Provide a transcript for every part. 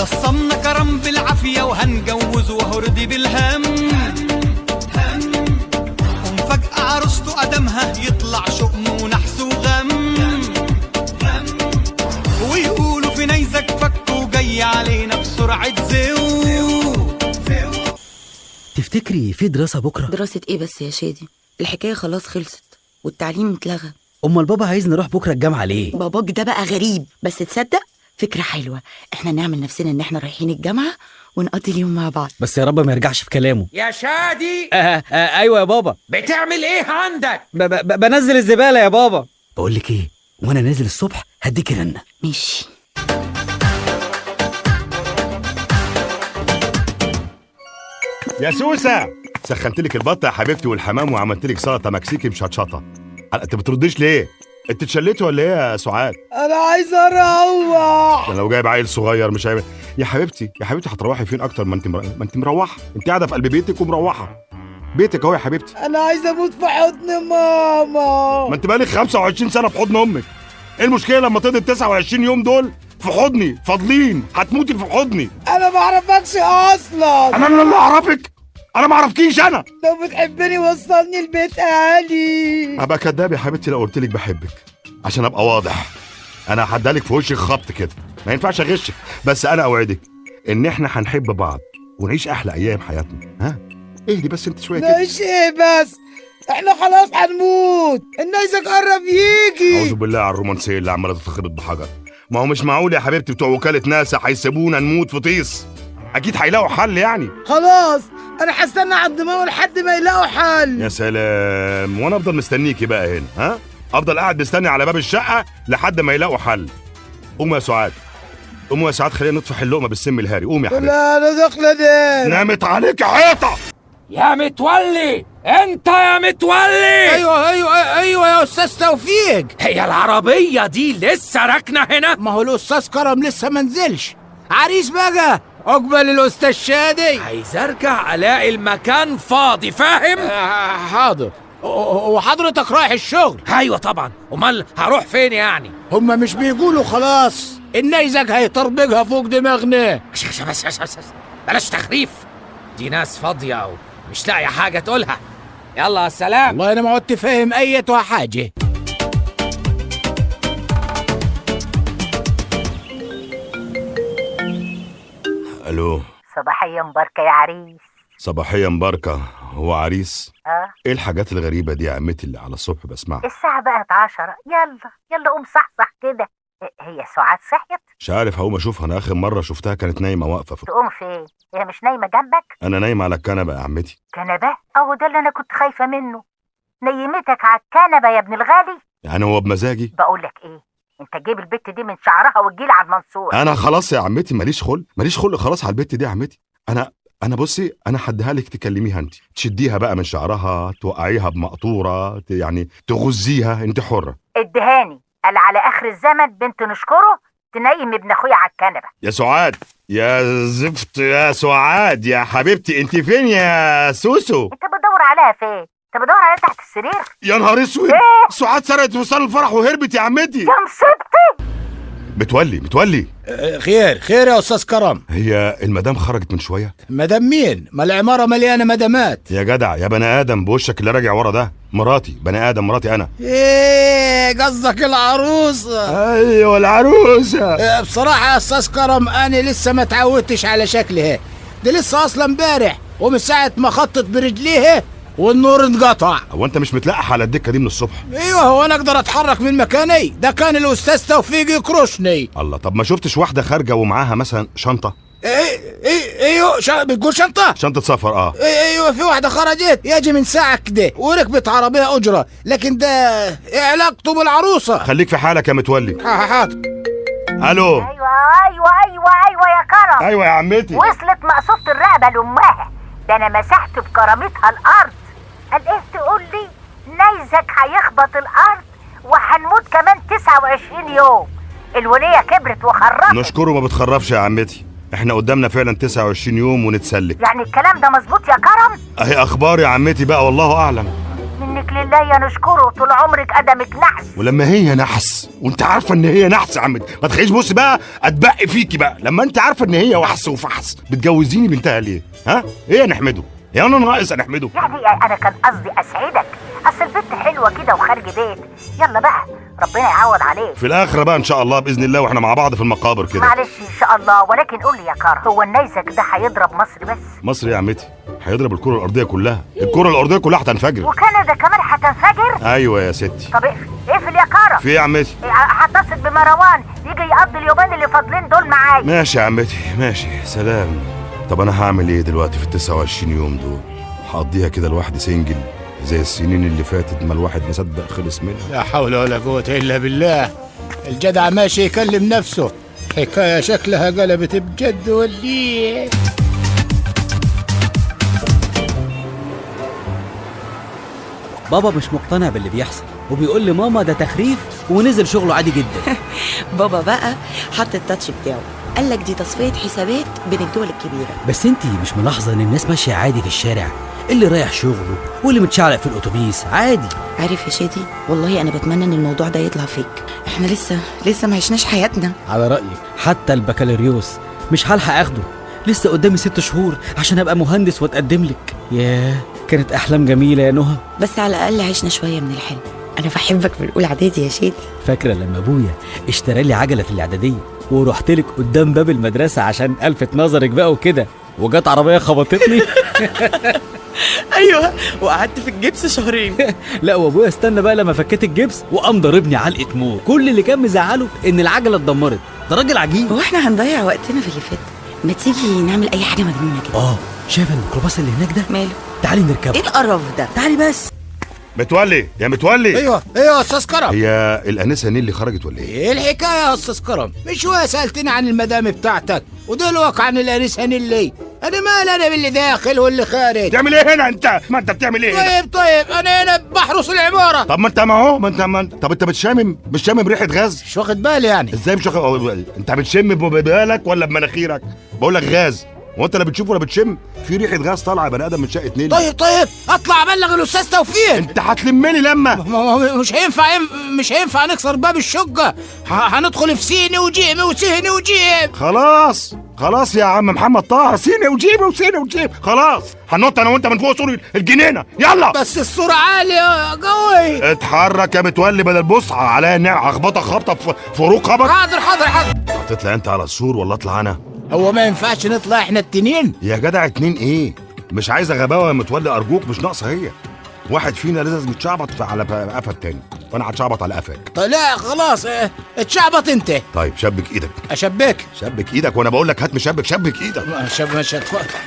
لصمنا كرم بالعافية وهنجوز وهرضي بالهم، ومفاجأة عروسته قدمها يطلع شؤم ونحس وغم، ويقولوا في نيزك فك وجاي علينا بسرعة زو. تفتكري في دراسة بكرة؟ دراسة ايه بس يا شادي؟ الحكاية خلاص خلصت والتعليم اتلغى. أمال بابا عايز نروح بكرة الجامعة ليه؟ باباك ده بقى غريب، بس تصدق فكرة حلوة، احنا نعمل نفسنا ان احنا رايحين الجامعة ونقضي اليوم مع بعض. بس يا رب ما يرجعش في كلامه. يا شادي. أيوة يا بابا. بتعمل ايه عندك؟ بنزل الزبالة يا بابا. بقول لك إيه، وأنا نازل الصبح هديك رنة. ماشي. يا سوسة، سخنت لك البطة يا حبيبتي والحمام وعملت لك سلطة مكسيكي مشطشطه. انت بترديش ليه؟ انت اتشليتي ولا ايه يا سعاد؟ انا عايز اروح. انا لو جايب عيل صغير مش عيب. يا حبيبتي يا حبيبتي هتروحي فين اكتر ما انت ما انت مروحة، انت قاعدة في قلب بيتك ومروحه بيتك اهو يا حبيبتي. انا عايز اموت في حضن ماما. ما انت بقالك 25 سنة في حضن امك، ايه المشكلة لما تقضي 29 يوم دول في حضني؟ فاضلين هتموتي في حضني. انا ما اعرفكش اصلا. انا اللي اعرفك؟ انا ما اعرفكيش. انا لو بتحبني وصلني لبيت اهلي. ابقى كداب يا حبيبتي لو قلت لك بحبك، عشان ابقى واضح انا هدالك في وشك خبط كده، ما ينفعش اغشك، بس انا اوعدك ان احنا هنحب بعض ونعيش احلى ايام حياتنا. ها اهدي بس انت شوية كده. نعيش ايه بس؟ احنا خلاص هنموت، النيزك قرب يجي. اعوذ بالله على الرومانسية اللي عماله تتخبط بحجر. ما هو مش معقول يا حبيبتي بتوع وكالة ناسا هيسيبونا نموت في طيس، اكيد هيلاقوا حل يعني. خلاص انا هستنى عند ماما لحد ما يلاقوا حل. يا سلام، وانا افضل مستنيكي بقى هنا؟ ها افضل قاعد مستني على باب الشقة لحد ما يلاقوا حل. قومي يا سعاد، قومي يا سعاد، خلينا نطفح اللقمة بالسم الهاري. قومي يا حبيبتي. لا انا داخله انام. نامت عليك حيطة. يا متولي، انت يا متولي. ايوه ايوه ايوه يا استاذ توفيق. هي العربية دي لسه راكنه هنا؟ ما هو الاستاذ كرم لسه ما نزلش، عريس بقى. عقبال الاستاذ شادي. عايز ارجع الاقي المكان فاضي، فاهم؟ حاضر. وحضرتك رايح الشغل؟ ايوه طبعا، امال هروح فين يعني؟ هما مش بيقولوا خلاص النيزك هيطربقها فوق دماغنا؟ بس بس بس بس بلاش تخريف، دي ناس فاضية ومش لاقيه حاجة تقولها. يلا سلام. والله انا ما عدت فاهم ايتها حاجة. الو. صباحية مباركة يا عريس. صباحية مباركة. هو عريس؟ اه. ايه الحاجات الغريبة دي يا عمتي اللي على الصبح بسمعها؟ الساعة بقت 10. يلا يلا قوم صحصح كده. هي سعاد صحيت؟ مش عارف، هقوم اشوفها. انا اخر مرة شفتها كانت نايمة واقفة. تقوم فين؟ هي مش نايمة جنبك؟ انا نايمة على الكنبة يا عمتي. كنبة؟ اهو ده اللي انا كنت خايفة منه، نيمتك على الكنبة يا ابن الغالي. يعني هو بمزاجي؟ بقول لك ايه، انت جيب البت دي من شعرها وتجيلي على المنصور. انا خلاص يا عمتي ماليش خلق، ماليش خلق خلاص على البت دي يا عمتي. انا بصي، انا هديها لك تكلميها انت، تشديها بقى من شعرها، توقعيها بمقطوره، يعني تغزيها، انت حره. ادهاني قال على اخر الزمن بنت نشكره تنيم ابن اخويا على الكنبة. يا سعاد يا زفت، يا سعاد يا حبيبتي انت فين يا سوسو؟ انت بتدور عليها فين؟ انت بتدور عليها تحت السرير؟ يا نهار اسود، سعاد سرقت فستان الفرح وهربت يا عمتي. يا مصيبتي. متولي متولي. خير خير يا استاذ كرم. هي المدام خرجت من شوية؟ مدام مين؟ ما العمارة مليانة مدامات. يا جدع يا بني ادم بوشك اللي راجع ورا ده، مراتي بني ادم، مراتي انا. ايه قصدك العروسة؟ ايوه العروسة. بصراحة يا استاذ كرم انا لسه ما تعودتش على شكلها دي، لسه اصلا امبارح ومن ساعة ما خطت برجليها والنور انقطع. هو انت مش متلقح على الدكة دي من الصبح؟ ايوه، هو انا اقدر اتحرك من مكاني؟ ده كان الاستاذ توفيق يكرشني. الله، طب ما شفتش واحدة خارجه ومعاها مثلا شنطه؟ ايه ايه ايوه، بتقول شنطه؟ شنطه سفر. اه ايوه، في واحدة خرجت يجي من ساعة كده وركبت عربية اجره، لكن ده ايه علاقته بالعروسه؟ خليك في حالك يا متولي. حاضر. الو. ايوه ايوه ايوه ايوه يا كرم. ايوه يا عمتي. وصلت مقصوفه الرقبة لامها، ده انا مسحت بكرامتها الارض. قال ايه تقول لي نيزك هيخبط الارض وهنموت كمان 29 يوم. الولية كبرت وخرفت. نشكره ما بتخرفش يا عمتي، احنا قدامنا فعلا 29 يوم ونتسلك. يعني الكلام ده مظبوط يا كرم؟ اهي اخبار يا عمتي بقى والله اعلم. من منك لله يا نشكره، طول عمرك قدمك نحس. ولما هي نحس وانت عارفه ان هي نحس يا عمتي، ما تخليش بص بقى اتبقي فيكي بقى. لما انت عارفه ان هي وحس وفحس بتجوزيني بنتها ليه؟ ها؟ ايه يا نحمده؟ يا انا ناقص يا نحمده؟ يعني انا كان قصدي اسعدك، اصل البنت حلوة كده وخارج بيت. يلا بقى ربنا يعوض عليك في الاخرة بقى ان شاء الله باذن الله، واحنا مع بعض في المقابر كده. معلش ان شاء الله، ولكن قول لي يا كرم، هو النيزك ده هيضرب مصر بس؟ مصر يا عمتي هيضرب الكره الارضية كلها، الكره الارضية كلها هتنفجر. وكندا كمان هتنفجر؟ ايوه يا ستي. طب اقفل اقفل يا كرم. في ايه يا عمتي؟ هتصل بمروان يجي يقضي اليومين اللي فاضلين دول معايا. ماشي يا عمتي ماشي، سلام. طب انا هعمل ايه دلوقتي في ال 29 يوم دول؟ هقضيها كده لوحدي single زي السنين اللي فاتت ما الواحد مصدق خلص منها. لا حول ولا قوة إلا بالله. الجدع ماشي يكلم نفسه، حكاية شكلها قلبت بجد وليه. بابا مش مقتنع باللي بيحصل وبيقول لماما ده تخريف، ونزل شغله عادي جدا. بابا بقى حط التاتش بتاعه، قال لك دي تصفية حسابات بين الدول الكبيرة. بس انتي مش ملاحظة ان الناس ماشية عادي في الشارع؟ اللي رايح شغله واللي متشعلق في الأتوبيس عادي. عارف يا شادي، والله أنا بتمنى إن الموضوع ده يطلع فيك. إحنا لسه ما عشناش حياتنا. على رأيك حتى البكالوريوس مش هلحق أخده، لسه قدامي 6 شهور عشان أبقى مهندس وأتقدم لك. ياه كانت أحلام جميلة يا نهى. بس على الأقل عشنا شوية من الحلم. أنا بحبك من الأولى إعدادي يا شادي. فاكرة لما أبويا اشترى لي عجلة في الإعدادية ورحت لك قدام باب المدرسة عشان ألفت نظرك بقى وكده، وجت عربية خبطتني. ايوه، وقعدت في الجبس شهرين. لا وابويا استنى بقى لما فكيت الجبس وقام ضربني علقه موت. كل اللي كان مزعله ان العجلة اتدمرت. ده راجل عجيب. هو احنا هنضيع وقتنا في اللي فات؟ ما تيجي نعمل اي حاجة مجنونة كده. شايفه الميكروباص اللي هناك ده؟ ماله؟ تعالي نركبه. ايه القرف ده؟ تعالي بس. متولي يا متولي. ايوه ايوه يا استاذ كرم. هي الانسة نيلي خرجت ولا ايه؟ ايه الحكاية يا استاذ كرم؟ من شوية سالتني عن المدام بتاعتك ودلوقتي عن الانسة نيلي. انا مال انا باللي داخل واللي خارج. بتعمل ايه هنا انت؟ ما انت بتعمل ايه هنا؟ طيب انا هنا بحرس العمارة. طب ما انت ما هو ما انت ما انت طب انت بتشامم؟ مش شامم ريحه غاز؟ مش واخد بالي يعني. ازاي مش واخد؟ انت بتشم ببالك ولا بمناخيرك؟ بقول لك غاز، وانت لا بتشوف ولا بتشم؟ في ريحه غاز طالعه يا بني ادم من شقه نيلي. طيب اطلع ابلغ الاستاذ توفيق. انت هتلمني لما مش هينفع، مش هينفع نكسر باب الشقة. هندخل في سيني وجيمي وسيني وجيم. خلاص يا عم محمد طاهر، سيني وجيمي وسيني وجيم. خلاص هنط انا وانت من فوق سور الجنينة. يلا. بس السور عالية قوي. اتحرك يا متولي بدل بصعه عليا النعمة. هخبطك خبطه في ركبك. حاضر. هتطلع انت على السور ولا اطلع انا؟ هو ما ينفعش نطلع احنا التنين يا جدع؟ اتنين ايه؟ مش عايزه غباوه يا متولي ارجوك، مش ناقصه. هي واحد فينا لازم يتشعبط على قفا التاني، فانا هتشعبط على قفاك. طيب لا خلاص اتشعبط انت. طيب شبك ايدك. اشبك؟ شبك ايدك، وانا بقول لك هات مشبك. شبك ايدك.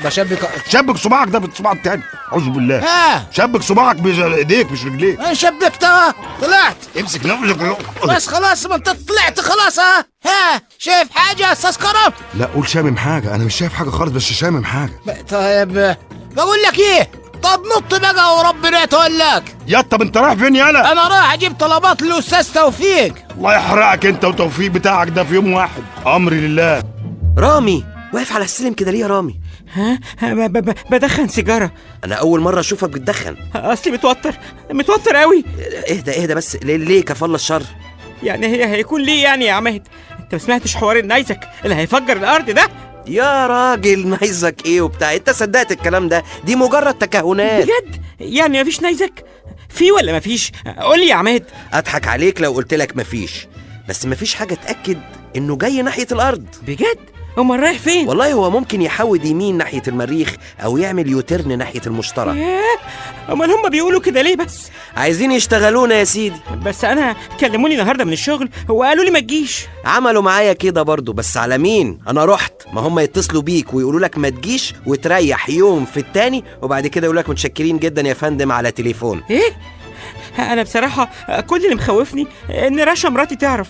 بشبك. شبك صباعك ده في الصباع التاني. اعوذ بالله. ها شبك صباعك بايديك مش رجليك. انا شبكتها طلعت. امسك نفسك بس خلاص، ما انت طلعت خلاص. ها شايف حاجة يا استاذ كرم؟ لا قول شامم حاجة. انا مش شايف حاجة خالص، بس شامم حاجة. طيب بقول لك ايه، طب نط بقى وربنا يتولاك. يا طب انت رايح فين يالا؟ انا رايح اجيب طلبات للاستاذ توفيق. الله يحرقك انت وتوفيق بتاعك ده في يوم واحد. امري لله. رامي واقف على السلم كده ليه يا رامي؟ ها بدخن سيجارة. انا اول مرة اشوفك بتدخن. اصلي متوتر قوي. اهدى بس. ليه كفالة الشر؟ يعني هي هيكون ليه يعني يا عماد؟ انت ما سمعتش حوار النيزك اللي هيفجر الارض ده؟ يا راجل نيزك ايه وبتاع، انت صدقت الكلام ده؟ دي مجرد تكهنات. بجد؟ يعني مفيش نيزك؟ في ولا مفيش؟ قول لي يا عماد. اضحك عليك لو قلت لك مفيش، بس مفيش حاجة تاكد انه جاي ناحية الارض. بجد؟ امال رايح فين؟ والله هو ممكن يحود يمين ناحية المريخ او يعمل U-turn ناحية المشتري. امال هم بيقولوا كده ليه بس؟ عايزين يشتغلونا يا سيدي. بس انا كلموني النهارده من الشغل وقالوا لي ما تجيش. عملوا معايا كده برضو، بس على مين؟ انا رحت. ما هم يتصلوا بيك ويقولوا لك ما تجيش وتريح يوم في التاني، وبعد كده يقولوا لك متشكرين جدا يا فندم على تليفون. ايه؟ انا بصراحة كل اللي مخوفني ان رشا مراتي تعرف.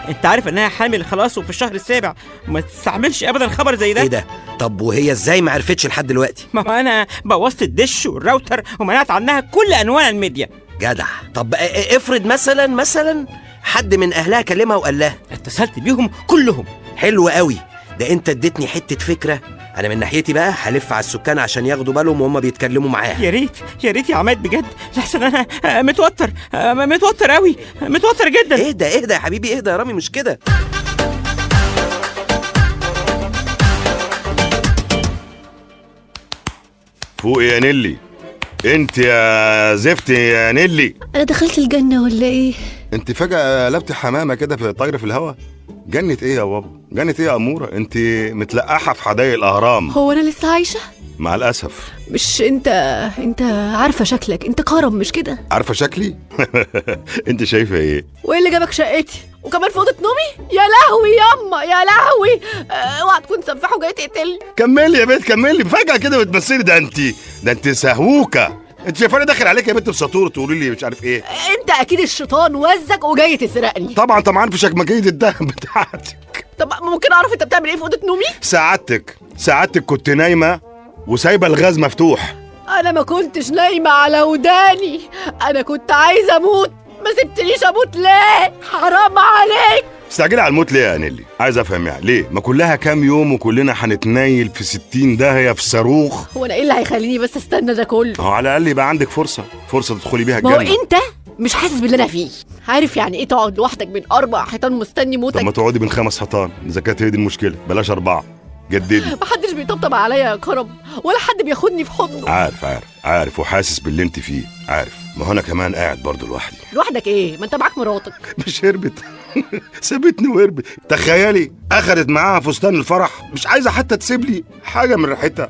انت عارف انها حامل خلاص وفي الشهر السابع، وما تستعملش ابدا خبر زي ده. ايه ده؟ طب وهي ازاي ما عرفتش لحد دلوقتي؟ ما انا بوظت الدش والراوتر ومنعت عنها كل انواع الميديا. جدع. طب افرض مثلا حد من اهلها كلمها وقال لها. اتصلت بيهم كلهم. حلو قوي، ده انت اديتني حتة فكرة. انا من ناحيتي بقى هلف على السكان عشان ياخدوا بالهم وهم بيتكلموا معاها. يا ريت يا ريت يا عماد بجد، لحسن انا متوتر، متوتر قوي، متوتر جدا. اهدى اهدى يا حبيبي، اهدى يا رامي، مش كده. فوق يا نيلي، انت يا زفت يا نيلي. انا دخلت الجنة ولا ايه؟ انت فجأة قلبتي حمامة كده في طايرة في الهوا. جنة ايه يا بابا؟ جنة ايه يا أمورة؟ انت متلقحة في حدائق الأهرام. هو انا لسه عايشة؟ مع الأسف. مش انت عارفة شكلك، انت كرم مش كده؟ عارفة شكلي؟ انت شايفة ايه؟ وايه اللي جابك شقتي؟ وكمان في اوضة نومي؟ يا لهوي ياما، يا لهوي، اوعى تكون سفاح وجاي تقتلني. كملي يا بنت كملي، فجأة كده بتمثلي. ده انت سهوكة. انت شايفاني داخل عليك يا بنت بساطور تقولي لي مش عارف ايه؟ انت اكيد الشيطان وزك وجاي تسرقني. طبعا طبعا، في شكمجيه الدهب بتاعتك. طب ممكن اعرف انت بتعمل ايه في اوضة نومي؟ سعادتك كنت نايمة وسايبه الغاز مفتوح. انا ما كنتش نايمة على وداني، انا كنت عايزه اموت، ما سبتنيش اموت ليه؟ حرام عليك. مستعجلة على الموت ليه يا نيلي؟ عايز افهم يعني ليه؟ ما كلها كام يوم وكلنا هنتنيل في 60 داهية في صاروخ. هو انا ايه اللي هيخليني بس استنى ده كله؟ هو على الاقل يبقى عندك فرصة تدخلي بيها الجنة. ما هو انت مش حاسس باللي انا فيه. عارف يعني ايه تقعد لوحدك بين 4 حيطان مستني موتك؟ طب ما تقعدي بين 5 حيطان اذا كانت هي دي المشكلة، بلاش 4، جددي. محدش بيطبطب عليا يا كرم، ولا حد بياخدني في حضنه. عارف عارف عارف، وحاسس باللي انت فيه، عارف. ما هو انا كمان قاعد برضه لوحدي. لوحدك ايه؟ ما انت معاك مراتك. مش هربت سابتني وهربت. تخيلي اخدت معاها فستان الفرح، مش عايزه حتى تسيب لي حاجة من ريحتها.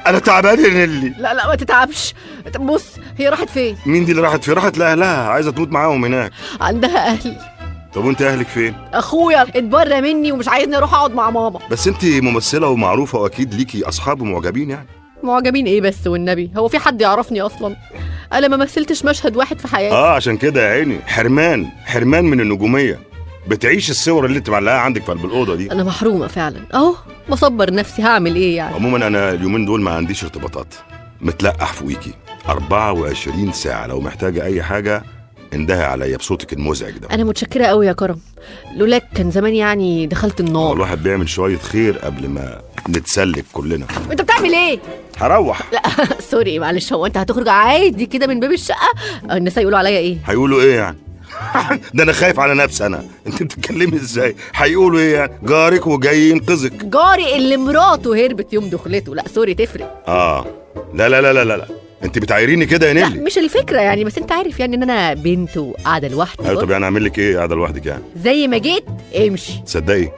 انا تعبان يا نيلي. لا لا ما تتعبش. بص هي راحت فين؟ مين دي اللي راحت فين؟ راحت لاهلها، عايزه تموت معاهم هناك. عندها اهل. طب وانت اهلك فين؟ اخويا اتبرى مني ومش عايزني اروح اقعد مع ماما. بس انت ممثلة ومعروفة واكيد ليكي اصحاب ومعجبين يعني. معجبين ايه بس والنبي؟ هو في حد يعرفني اصلا؟ انا ما مثلتش مشهد واحد في حياتي. عشان كده يا عيني حرمان من النجومية. بتعيش الصور اللي انت معلقاها عندك في قلب الاوضة دي. انا محرومة فعلا، اهو بصبر نفسي، هعمل ايه يعني؟ عموما انا اليومين دول ما عنديش ارتباطات، متلقح فوقيكي 24 ساعة. لو محتاجه اي حاجة اندهي عليا بصوتك المزعج ده. انا متشكره قوي يا كرم، لولاك كان زمان يعني دخلت النار. الواحد بيعمل شوية خير قبل ما نتسلك كلنا. انت بتعمل ايه؟ هروح. لا sorry معلش، هو انت هتخرج عادي كده من باب الشقة؟ الناس هيقولوا عليا ايه؟ هيقولوا ايه يعني؟ ده انا خايف على نفسي انا. انت بتتكلمي ازاي؟ هيقولوا ايه يعني؟ جارك وجاي ينقذك. جاري اللي مراته هربت يوم دخلته. لا sorry تفرق. لا لا لا لا لا، انت بتعايريني كده يا نيلي. لا مش الفكرة يعني، بس انت عارف يعني ان انا بنت وقاعدة لوحدي. ايوه طب يعني اعمل لك ايه قاعدة لوحدك يعني؟ زي ما جيت امشي. تصدقي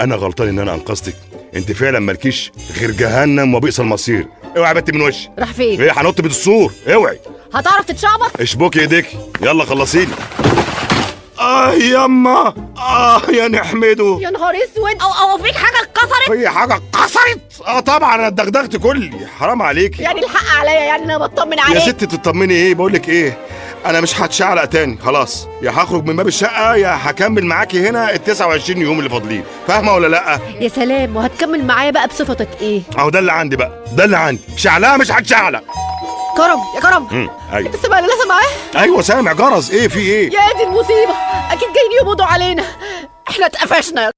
انا غلطان ان انا انقذتك. انت فعلا مالكيش غير جهنم وبئس المصير. اوعي بنت من وشي. راح فين؟ ايه هنط بالسور؟ اوعي. هتعرف تتشعبط؟ اشبكي ايديك، يلا خلصيني. يما، يا نحمده. يا نهار اسود، او فيك حاجة اتكسرت؟ في حاجة اتكسرت؟ طبعا انا اتدغدغت كلي، حرام عليكي. يعني الحق عليا يعني، انا بطمن عليك. يا ستي تطمني ايه؟ بقول لك ايه، انا مش هتشعلق تاني خلاص. يا هخرج من باب الشقة يا هكمل معاكي هنا ال 29 يوم اللي فاضلين، فاهمه ولا لا؟ يا سلام، وهتكمل معايا بقى بصفتك ايه؟ اهو ده اللي عندي بقى، ده اللي عندي. شعلقه مش هتشعلق. كرم يا كرم. ايوه انت سامع اللي انا سامعاه؟ ايوه سامع. جرس ايه؟ في ايه؟ يا دي المصيبة، اكيد جايين يقبضوا علينا، احنا اتقفشنا.